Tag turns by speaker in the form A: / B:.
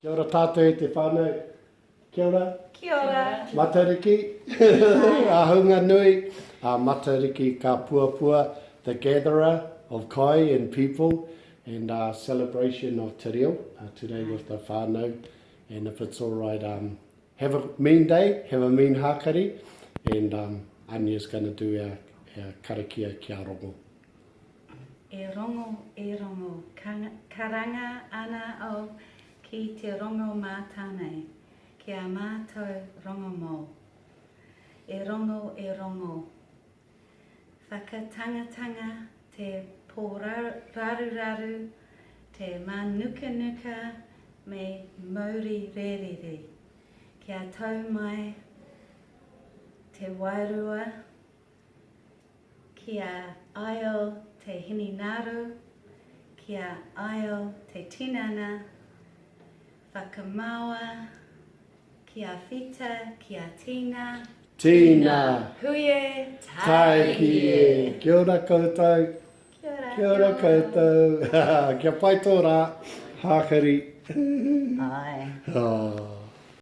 A: Kia ora tātou e te whānau. Kia ora.
B: Kia ora.
A: Matariki. Ahunga nui. A Matariki ka puapua, the gatherer of kai and people and uh, celebration of te reo uh, today with the whānau. And if it's all right, um, have a mean day, have a mean hākari, and um, Anya's going to do our, our karakia kia rongo.
B: E rongo, e rongo, karanga ana au ki te rongo mātānei, ki a mātou rongomou. E rongo, e rongo, whakatangatanga te pōraruraru, te mānukanuka me mauri rērere, kia tau mai te wairua, Kia aio te hinengaro, kia aio te tinana, whakamaua, kia whita, kia tina.
A: Tina!
B: Hui e,
A: Tāiki e! Kia ora koutou!
B: Kia ora!
A: Kia ora koutou! Kia pai tō rā, hākari!
B: Āe.
A: Oh.